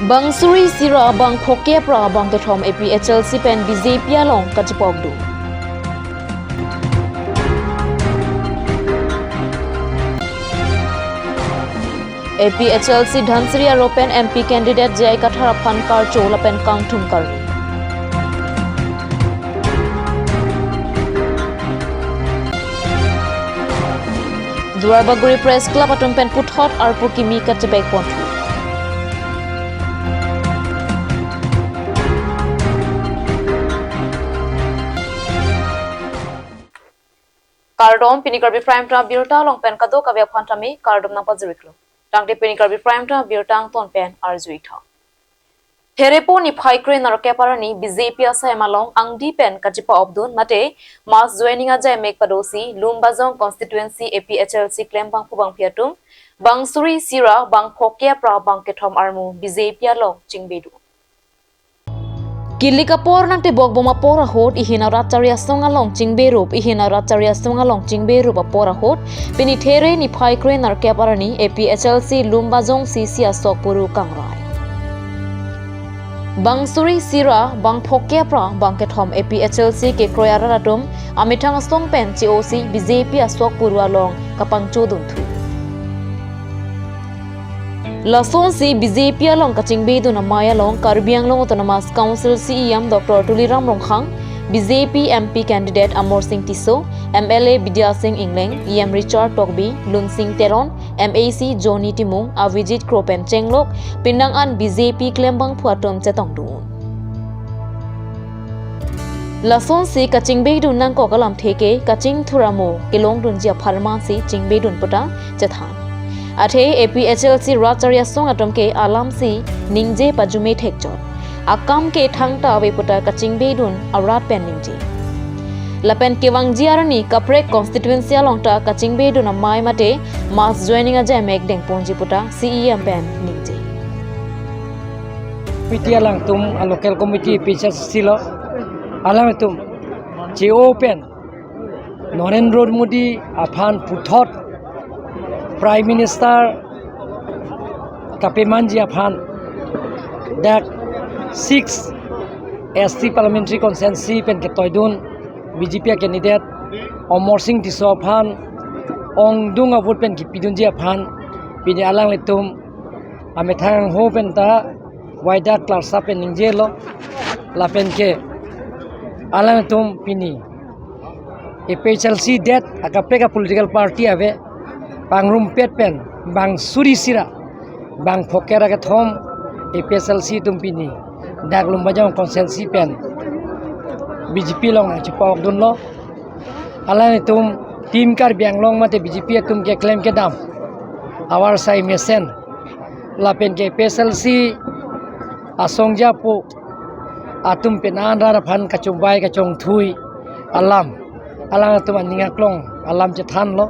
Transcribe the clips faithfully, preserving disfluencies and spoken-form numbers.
Bang suri isi ra bang phokep ra bang kethom A P H L C pen B J P along kachipokdun. A P H L C Dhansiri arlo pen M P candidate J I Kathar aphan karcho lapen kangthum karvi. Duarbagori Press Club atum pen puthot arpu kimi kachepek ponthu. Kardom, pini Karbi Prime Time abirta along pen kadokave aphan tame kardom nangpajiriklo. Tangte pini Karbi Prime Time abirta angton pen arjuitha. Therepo niphai kre-nerkep arni B J P asai malong angdi pen kachipa-opdun mate mass joining ajai mek padosi Lumbajong constituency A P H L C klembangphu bangphi atum bang suri isi ra bang phokep ra bang kethom armu B J P along chingbedun. Kilik apor nangtebok bom apor ahut ihin arat chari asong along chingberup, ihin arat chari asong along chingberup apor ahut pini There niphai kre-nerkep arni A P H L C Lumbajong C C asok puru kangrai. Bang suri isi ra bang phokep ra bang kethom A P H L C kekroi arat atum amethang asong pen che-osi B J P asok puru along kapangchodunthu. Lasonsi B J P along kachingbedun amei along Karbi Anglong Autonomous Council C E M Doctor Tuliram Ronghang, B J P M P candidate Amarsing Tisso, M L A Bidya Sing Engleng, E M Richard Tokbi, Lunsing Teron, M A C Johnny Timung, Avijit Kro pen chenglok, pindang an B J P klembangphu atum chetongdun. Lasonsi kachingbedun nangkok alamthe ke kachingthur amo kelongdunji apharmansi chingbedun puta chethan. Athe A P H L C rat chari asong atum ke alamsi ningje pajume thekchot. Akam ke thangta ave puta kachingbedun arat pen ningje. Lapen kevangji arni kaprek constituency along ta kachingbedun amei mate mass joining ajai mek dengponji puta C E M pen ningje. Committee alangtum, a local committee P H L C lo, alangtum che-o pen Narendra Modi aphan puthot Prime Minister kapemanji aphan dak six S T Parliamentary Constituency pen ketoidun B J P candidate Amarsing Tisso aphan ongdung avote pen kipidunji aphan pini alanglitum amethang ho pen ta waidak klarsa pen ningjelo. Lapen ke alangtum pini A P H L C det akaprek a political party ave pangrumpet pen bang suri isi ra bang phokep ra kethom A P H L C atum pini dak Lumbajong constituency pen B J P along nangchipa-okdunlo. Alangtum Team Karbi Anglong mate B J P atum keklem kedam avarsai mesen lapen ke A P H L C asong japo atum pen an rat aphan kachongbai kachongthui alam, alangtum aning aklong alam chethanlo.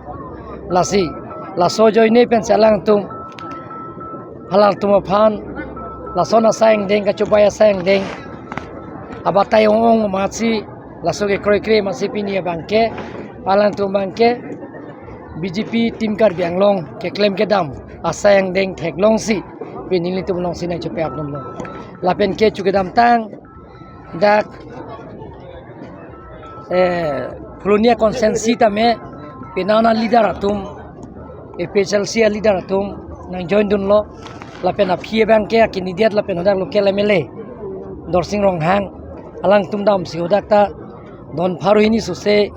Lasi laso ajoine pensi alangtum, alangtum aphan lason asai angdeng, kachongbai asai angdeng abatai ong-ong amatsi laso kekroikre amatsi pini abangke alangtum abangke B J P Team Karbi Anglong keklem kedam asai angdeng theklongsi pini nelitum alongsi nangchipa-okdunlo. Lapen ke chu kedamtang dak, eh, Phuloni a constituency tame penang a leader atum, A P H L C a leader atum nangjoindunlo. Lapen aphi abangke a candidate lapen hadak local M L A Dorsing Ronghang, alangtum damsi hadak ta don pharo hini sose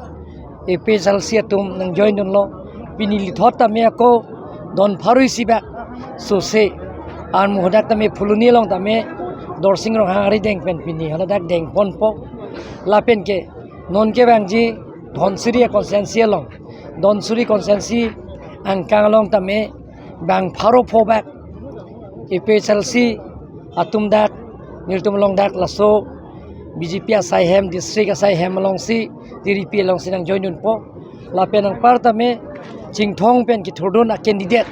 A P H L C atum nangjoindunlo. Pini lithot tame ako don pharo isi bak sose armu hadak tame Phuloni along tame Dorsing Ronghang arideng pen pini hadak dengponpo. Lapen ke non kevangji Dhansiri a constituency along, Dhansiri constituency angkang along tame bang pharo pho bak A P H L C atum dak, nelitum along dak laso B J P asai hem, district asai hem alongsi, T D P alongsi nangjoindunpo. Lapen anpar tame Chinthong pen kethurdun a candidate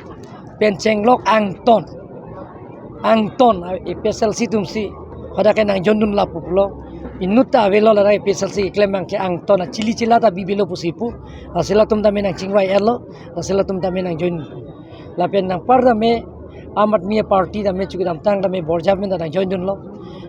pen chenglok angton, angton A P H L C atumsi hadak ke nangjoindun lapu pulo. Inut ta avelo, ladak A P H L C keklem abangke angton a chili chila ta bibilo pusi pu. Lasi latum tame nangchingvai-etlo, lasi latum tame nangjoin. Lapen anpar tame Aam Aadmi Party tame chukidamtang tame Borjan pen ta nangjoin dunlo.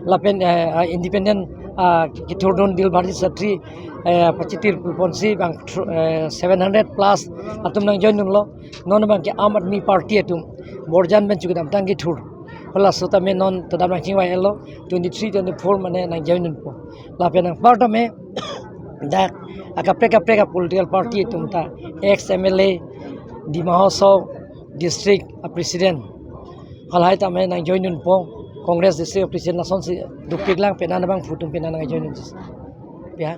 Lapen, eh, ah, independent, ah, kethurdun Dil Bharti Chatri, eh, pachitir ponsi bang thr-, eh, seven hundred plus atum nangjoin dunlo. Non abangke Aam Aadmi Party atum Borjan pen chukidamtang kethur. Halaso tame non todam nangchingvai-etlo, twenty-three, twenty-four mane nangjoin dunpo. Lapen anpar tame dak akaprek kaprek a political party atum ta, ex M L A, Dima Hasao district a president, halahai tame nangjoin dunpo, Congress district a president, lasonsi dukpik lang, penang abangphu atum penang nangjoin dunji. Ya.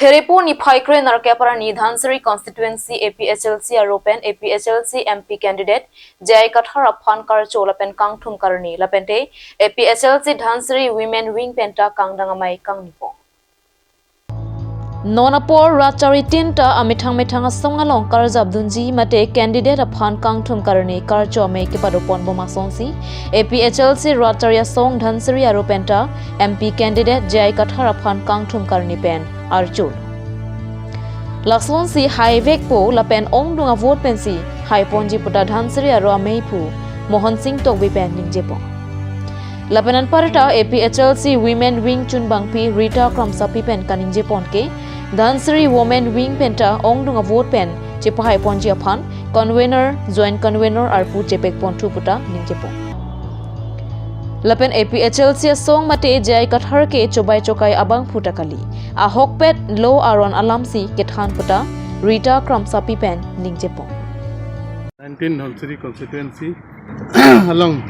Pherepo niphai kre-nerkep arni Dhansiri constituency A P H L C aro pen A P H L C M P candidate J I Kathar aphan karcho lapen kangthum karni, lapente A P H L C Dhansiri Women Wing penta kangdang amei kangnipo. Non apor rat charitin ta amethang methang asong along karjap dunji mate candidate aphan kangthum karni karcho amei kepado ponbom asonsi A P H L C rat chari asong Dhansiri aro penta M P candidate J I Kathar aphan kangthum karni pen archo. Lasonsi haivekpo lapen ongdung avote pensi haiponji puta Dhansiri aro ameiphu Mohan Singh Tokbi pen ningjepon. Lapen anparta A P H L C Women Wing chunbangpi Rita Kramsapi pen kaningjepon ke, Dhansiri Women Wing penta ongdung avote pen chepahaiponji aphan convener, joint convener arpu chepekponthu puta ningjepon. Lapen A P H L C asong mate J I Kathar ke chobai chokai abangphu ta kali. Ahokpet lo aron alamsi kethan puta Rita Kramsapi pen ningjepon. Nineteen Dhansiri constituency along,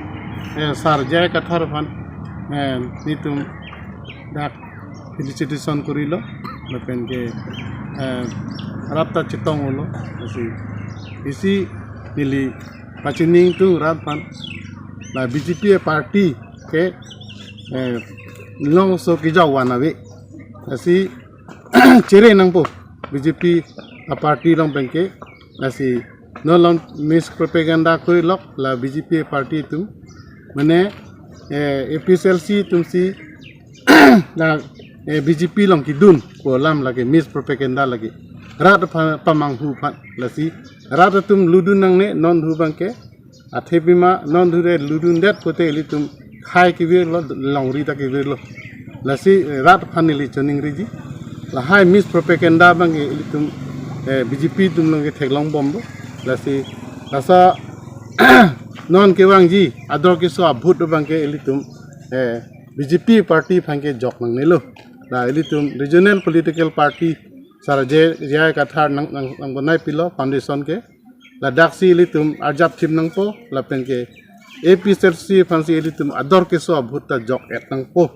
eh, Sir J I Kathar aphan, eh, netum dak felicitation korilo, lapen ke, eh, rat ta chetong-olo, lasi isi neli pachiningthu rat aphan, la B J P party ke, eh, longso kejok van ave, lasi chere nangpo B J P a party along pen ke, lasi non along mispropaganda koilok la B J P party atum, mane, eh, A P H L C atumsi la, eh, B J P along kedun pu alam lake mispropaganda lake. Rat aphan pamanghu aphan, lasi rat atum ludun nangne, non hu abangke athe pima non hu re ludundet pute ilitum khai kevirlo, longri ta kevirlo. Lasi, eh, rat aphan neli choningriji. Lahai mispropaganda abang, eh, ilitum, eh, B J P atum along ke theklongbomlo. Lasi, laso non kevangji ador keso a-vote abangke ilitum, eh, B J P party aphan kejok nangnelo. La ilitum regional political party Sir J I Kathar nang, nang, nangbonaipilo foundation ke. Ladaksi ilitum arjap thip nangpo, lapen ke A P H L C aphansi ilitum ador keso a-vote ta jok-et nangpo.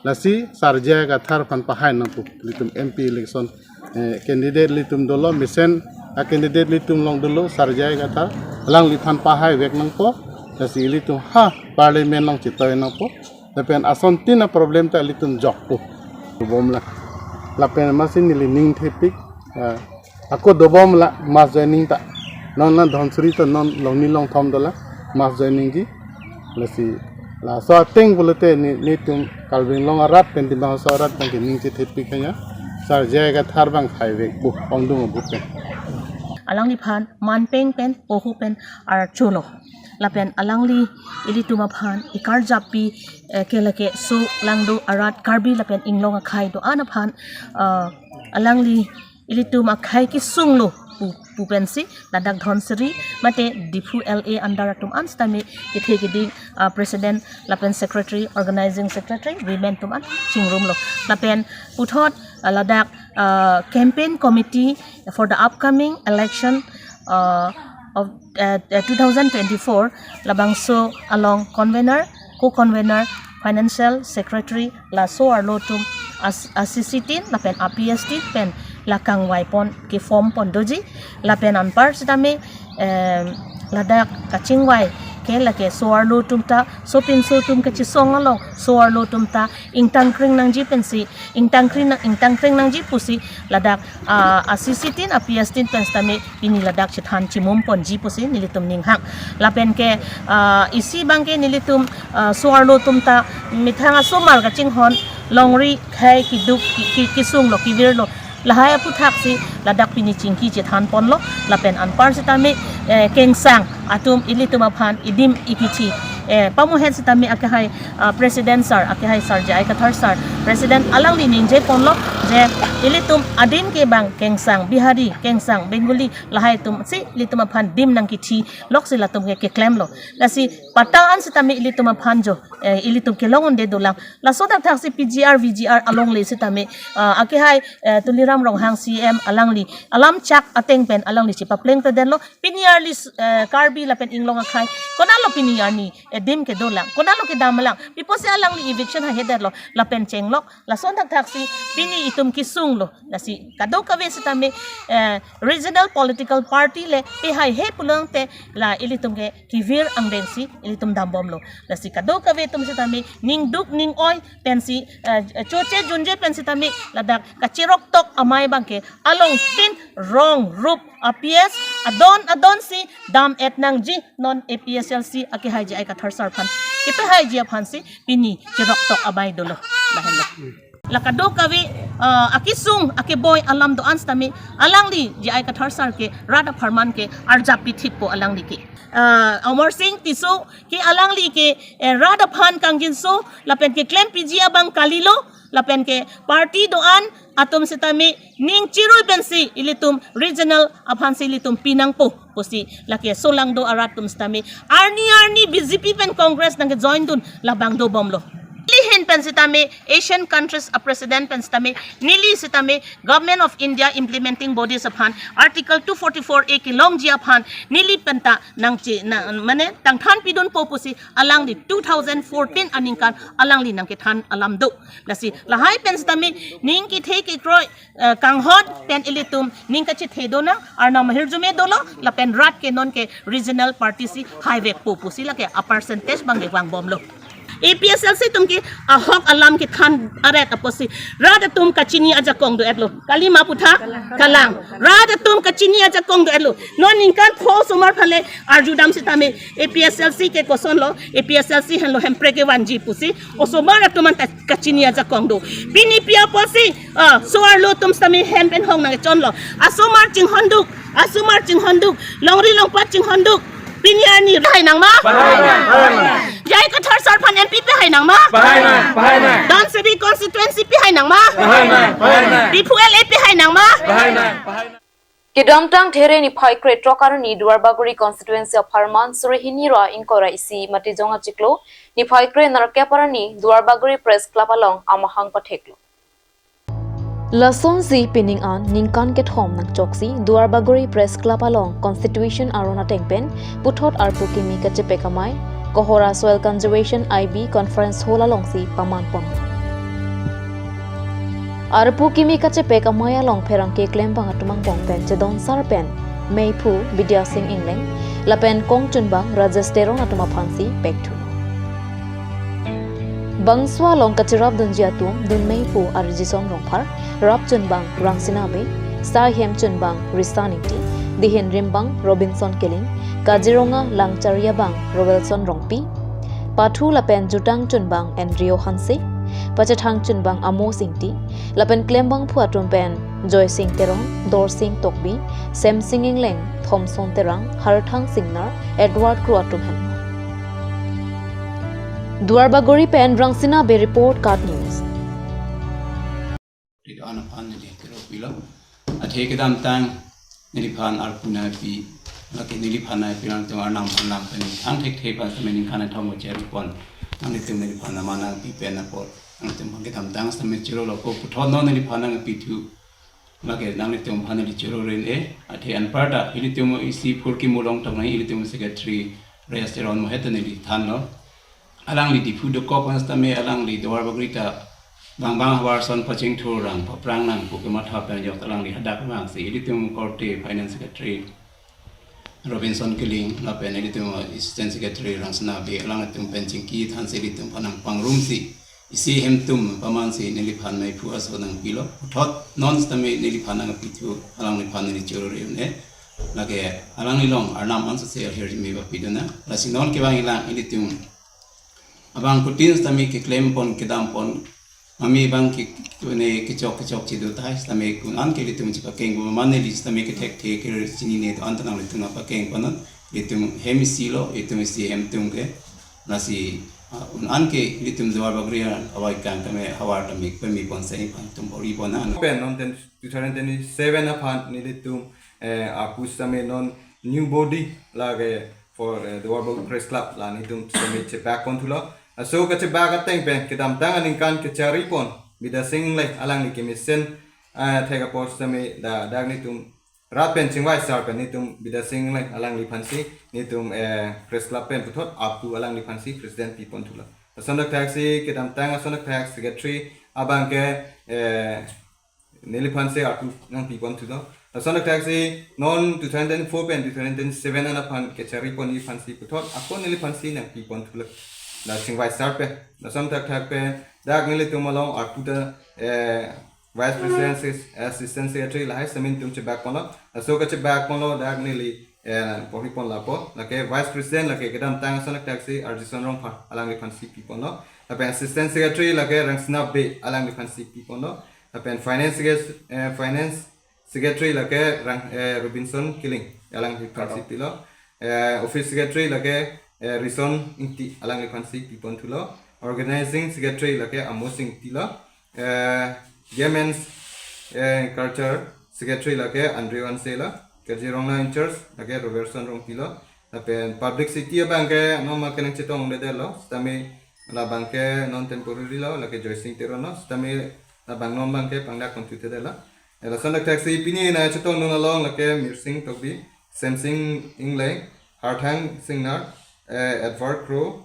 Lasi Sir J I Kathar aphan pahai nangpo, ilitum M P election, eh, candidate ilitum dolo, mesen a-candidate ilitum along dolo, Sir J I Kathar, alangliphan pahaivek nangpo, lasi ilitum ha parliament along chetoi nangpo, lapen asontin a-problem ta ilitum jokpo. Dobomlang. Lapen amatsi neli ning thepik, eh, ako dobomlang mass joining ta. Non la Dhansiri ta non longni longthom dolang mass joining ji. Lasi laso ateng pulote ne, netum Karbi Anglong arat pen Dima Hasao arat pen ke ning chethepik hanya. Sir J I Kathar abang haivekpo ongdung a-vote pen. Alangliphan manpeng pen, pohu pen archolo. Lapen alangli ilitum aphan ikarjappi, eh, ke lake so langdo arat Karbi lapen inglong akhei do-an aphan, eh, alangli ilitum akhei kesunglo pu, pu pensi ladak Dhansiri mate Diphu L A under atum an sitame kethe keding, ah, president lapen secretary, organizing secretary, women atum an chingrumlo. Lapen puthot, ah, ladak, ah, campaign committee for the upcoming election, ah, of, uh, uh, two thousand twenty-four, labangso along convener, co-convener, financial secretary, laso arlo atum as-, a-C C tin lapen a-P S tin pen la kangvaipon ke-form pon doji, lapen anpar sitame, em, ladak kachingvai ke lake so arlo atum ta, sopinso atum kachesong along so arlo atum ta ingtangkring nangji pensi, ingtangkring nang, ingtangkring nangji pusi ladak, ah, a-C C tin a-P S tin pen sitame pini ladak chethan chimum ponji pusi nelitum ninghang. Lapen ke, ah, isi abangke nelitum, ah, so arlo atum ta methang asomar kachinghon longri khei keduk ki, ki, kesunglo kevirlo. Lahai aphuthaksi ladak pini chingki chethan ponlo, lapen anpar sitame, eh, kengsang atum ilitum aphan idim ikithi, eh, pamohet sitame akehai, ah, President Sir, akehai Sir J I Kathar Sir, President alangli ningje ponlo je ilitum adim ke bang kengsang Bihari, kengsang Bengali, lahai atum si ilitum aphan dim nangkithi lok si latum ke keklemlo. Lasi patta an sitame ilitum aphan jo, eh, ilitum kelong un-e dolang. Laso thakthak si P G R, V G R alongle sitame, ah, akehai, eh, Tuliram Ronghang C M alangli alam chak ateng pen alangli chepapleng pedenlo. Pini arni, eh, Karbi lapen Inglong akhei, konatlo pini arni, eh, dim kedolang, konatlo kedamlang? Pi apotsi alangli eviction hahedetlo, lapen chenglok. Lason thakthak si pini itum kesunglo. Lasi kadokave sitame, eh, regional political party le pehaihe pulote la ilitum ke kevir angdeng si ilitum dambomlo. Lasi kadokave atum sitame ningduk ning-oi pensi, eh, choche junje pen sitame ladak kachiroktok amei abang ke alongtin rong rup a-P S adon adon si dam-et nangji, non A P H L C akehai J I Kathar Sir aphan kepehaiji aphan si pini chiroktok amei dolo. Lahenlo. La kadokave, ah, akesung akeboi alam do-an sitame alangli J I Kathar Sir ke rat apharman ke arjap pithippo alangli ke. Ah, Amar Sing Tisso ke alangli ke, eh, rat aphan kangjinso lapen keklem piji abang kalilo, lapen ke party do-an atum sitame ning chirui pensi ilitum regional aphan si ilitum pinangpo pusi lake solang do arat atum sitame arni arni B J P pen Congress nangkejoindun labang dobomlo. Neli ahin pen sitame Asian countries a-president pen sitame neli sitame Government of India implementing bodies aphan Article two forty-four A kelongji aphan neli penta nangche na, mane tangthan pidunpo pusi alangli two thousand fourteen aningkan alangli nangkethan alam do. Lasi lahai pen sitame ning kethe kekroi, eh, kanghon pen ilitum ning kachethe donang, arnam ahirjume dolo, lapen rat ke non ke regional party si haivekpo pusi lake a-percentage abang ke vangbomlo. A P H L C atum ke ahok alam kethan aret apotsi rat atum kachini ajakong do-etlo. Kali ma putha? Kalang. Rat atum kachini ajakong do-etlo. Non ningkan pho osomar aphan le arjudam sitame A P H L C ke kosonlo, A P H L C henlo Hemprek kevanji pusi osomar atum anta kachini ajakong do. Pini pi apotsi, ah, so-arlo atum sitame hem pen hong nangchonlo. Asomar chinghonduk, asomar chinghonduk, longri longpat chinghonduk. Pini arni pehai nang ma? Pehai nang, pehai nang. J I Kathar Sir aphan M P pehai nang ma? Pehai nang, pehai nang. Dhansiri constituency pehai nang ma? Pehai nang, pehai nang. Diphu L A pehai nang ma? Pehai nang, pehai nang. Kedamtang There niphai kre throk arni Duarbagori constituency apharman suri hini ra ingkoi ra isi Matijong achiklo, niphai kre nerkep arni Duarbagori Press Club along amahang patheklo. Lasonsi pining an ningkan kethom nangchoksi Duarbagori Press Club along constitution aron ateng pen puthot arpu kimi kachepek amei Kohora Soil Conservation I B Conference Hall alongsi pamanpon. Arpu kimi kachepek amei along pherangke klembang atum angbong pen chedon sar pen meiphu Bidya Sing Engleng lapen kongchunbang Rajesh Teron atum aphansi pekthun. Bangso along kachirapdunji atum dunmeiphu Arjison Rongphar, rapchunbang Rangsina Bey, saihem chunbang Risa Ingti, dihin rimbang Robinson Killing, Kaziranga Langchari abang Roelson Rongpi, pathu lapen jutang chunbang Andrew Hanse, pachethang chunbang Amos Ingti, lapen klembangphu atum pen Joy Sing Teron, Dor Sing Tokbi, Sem Sing Engleng, Thomson Terang, Harthang Singnar, Edward Kro atum henlo. Duarbagori pen Rangsina Bey report, KAT News. Ri do-an aphan neli kero pilo. Athe kedamtang neliphan arpu nangpi, lake neliphan nangpi nangtum arnam arnam pen thang thekthe aphan sitame ningkan kethom mo cherpon. Nanglitum neliphan aman nangpi pen apot nangtum aphan kedamtang sitame chirolo ko puthot non neliphan nangpithu. Lake nanglitum aphan neli chiro rin-e, athe anparta ilitum isi phurkimo longtok nang ilitum secretary Rajesh Teron mohet neli thanlo. Alangli Diphu dokok an sitame alangli Duarbagori ta bangbang havar ason pachingthur nang, paphrang nang pu kematha pen ajok alangli hadak vangsi ilitum korte finance secretary Robinson Killing lapen ilitum assistant secretary Rangsina Bey alanglitum pen chingki thansi ilitum aphan nangpangrumsi isi hemtum pamansi neliphan meiphu aso nangpilo. Puthot non sitame neliphan nangpithu, alangliphan neli chiro ri-un-e. Lake alangli along arnam an sose ahirjume ba pidun nang. Lasi non kevang ilang ilitum abangphutin sitame keklempon kedampon Mami bang ke, ne kechok kechok chedo tahai, sitame un-an ke ilitum chepakeng bo mane li sitame kethekthe kere chinine do-an ta nanglitum nangpakeng ponnon, ilitum hem isi lo, ilitum isi hem atum ke, lasi, ah, un-an ke ilitum Duarbagori ahavar kang tame havar tame pemi ponsi ilitum bor-i pon an. Pen non ten two thousand twenty-seven aphan nelitum, eh, apus tame non new body lake for, eh, Duarbagori Press Club la nelitum tame chebak ponthulo. Laso kachebak ateng pen kedamtang aningkan kechari pon Bidya Sing Engleng alangli kemesen, eh, thek apor tame dak dak nelitum rat pen chingvai sar pen nelitum Bidya Sing Engleng alangliphansi nelitum, eh, Press Club pen puthot apu alangliphansi president pi ponthulo. Lason thakthaksi kedamtang ason thakthak secretary abang ke, eh, neliphansi apu nangpi ponthulo. Lason thakthaksi non two thousand twenty-four pen two thousand twenty-seven an aphan kechari pon neliphansi puthot ako neliphansi nangpi ponthulo. La chingvai sar pen. Lason thakthak pen dak nelitum along apu ta, eh, Vice President, Assistant Secretary lahai sitame nelitum chebak ponlo. Laso kachebak ponlo dak neli, eh, porhi pon lapo. Lake Vice President lake kedamtang ason thakthaksi Arjison Rongphar alangliphansi pi ponlo. Lapen Assistant Secretary lake Rangsina Bey alangliphansi pi ponlo. Lapen Finance Secret-, eh, Finance Secretary lake Rang-, eh, Robinson Killing alangliphansi pilo. Eh, Office Secretary lake, eh, Rison Ingti alangliphansi pi ponthulo. Organizing Secretary lake Amos Ingti lo. Eh, Game and, eh, Culture Secretary lake Andre Wansela, Kaziranga in charge lake Robertson Rongpi lo, lapen Publicity abang ke non ma kenang chetongledetlo, sitame labang ke non temporary lo, lake Joysing Teron lo, sitame labang non abang ke pangdak ponthuthedetlo. Eh, lason thakthaksi pini nangchetongdun along lake Mirsing Tokbi, Semsing Engleng, Harthang Singnar, eh, Edward Kro,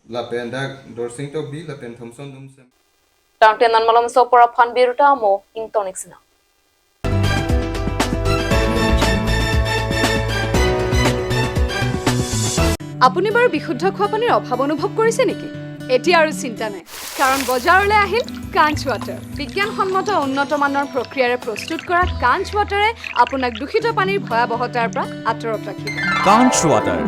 lapen dak Dorsing Tokbi, lapen Thomson Dumsem. Tangte non malomso apor aphan birta mo ingtonik sina. আপুনি বাৰু বিশুদ্ধ খোৱা পানীৰ অভাৱ অনুভৱ কৰিছে নেকি? এতিয়া আৰু চিন্তা নাই, কাৰণ বজাৰলৈ আহিল কাঞ্চ ৱাটাৰ। বিজ্ঞানসন্মত উন্নত মানৰ প্ৰক্ৰিয়াৰে প্ৰস্তুত কৰা কাঞ্চ ৱাটাৰে আপোনাক দূষিত পানীৰ ভয়াৱহতাৰ পৰা আঁতৰত ৰাখিব। Kanch Water.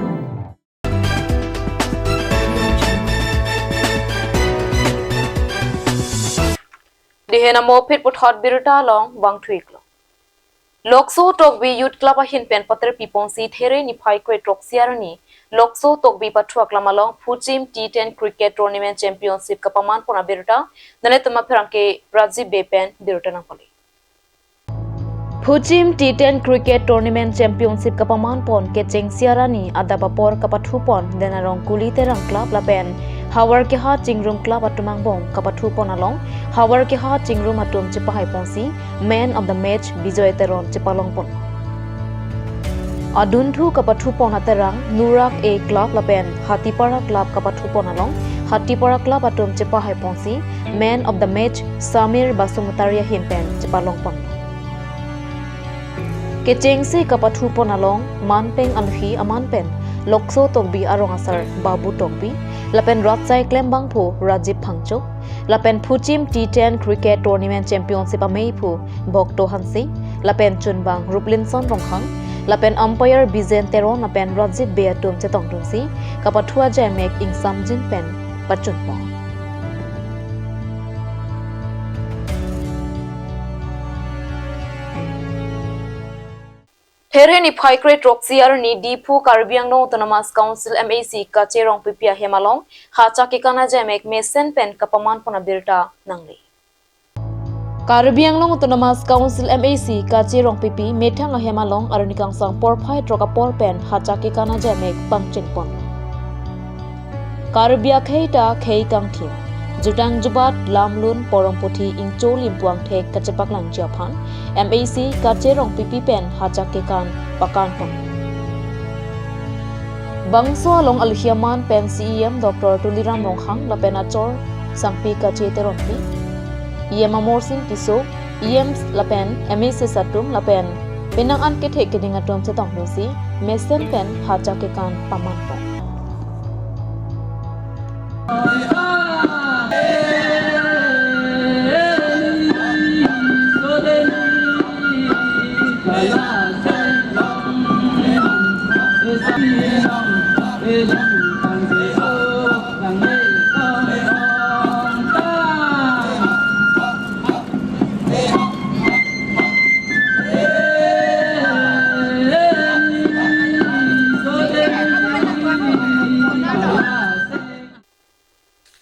Dihen amo phit puthot birta along vangthu-iklo. Lokso Tokbi Youth Club ahin pen pater piponsi There niphai kre-throksi arni Lokso Tokbi pathu aklam along Phuchim T ten Cricket Tournament Championship kapaman pon abirta, nanglitum apherangke Rajiv Bey pen birta nangpale. Phuchim T ten Cricket Tournament Championship kapaman pon kechengsi arni adap apor kapathu pon Denarong Kuli Terang Club lapen Havarkehat Chingrum Club atum angbong kapathu pon along Havarkehat Chingrum atum chepahai ponsi Man of the Match Bijoy Teron chepalong pon. Adunthu kapathu pon aterang Nurak A Club lapen Hatipara Club kapathu pon along Hatipara Club atum chepahai ponsi Man of the Match Samir Basumatary ahin pen chepalong pon. Kechengsi kapathu pon along manpeng alhi aman pen Lokso Tokbi arong asar Babu Tokbi lapen Ratsai Klembangphu Rajiv Phangcho lapen Phuchim T ten Cricket Tournament Championship ameiphu Bhokto Hanse lapen chunbang Ruplinson Ronghang lapen umpire Bijen Teron lapen Rajiv Bey atum chetongdunsi kapathu ajaimek ingsamjin pen pachun pon. There niphai kre-throksi arni Diphu Karbi Anglong Autonomous Council M A C Kache Rongpipi ahem along hachak kekan ajaimek mesen pen kapaman pon abirta nangle. Karbi Anglong Autonomous Council M A C Kache Rongpipi methang ahem along arni kangsam porphai throk apor pen hachak kekan ajaimek pangcheng pon. Karbi akhei ta khei kangthim, jutang jubat, lamlun, porong puthi, ingcho limpu angthek kachepaklangji aphan M A C Kache Rongpipi pen hachak kekan pakan pon. Bangso along alhi aman pen C E M Doctor Tuliram Ronghang lapen achor Sangpi Kache Teronpi, E M Amarsing Tisso, E M lapen M A Cs atum lapen penang an kethe keding atum chetongdunsi mesen pen hachak kekan paman pon.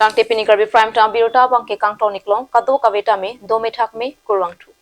Tangte pini Karbi Prime Time abirta abangke kangton-ik long, kadokave tame dome thakme, kurvangthu.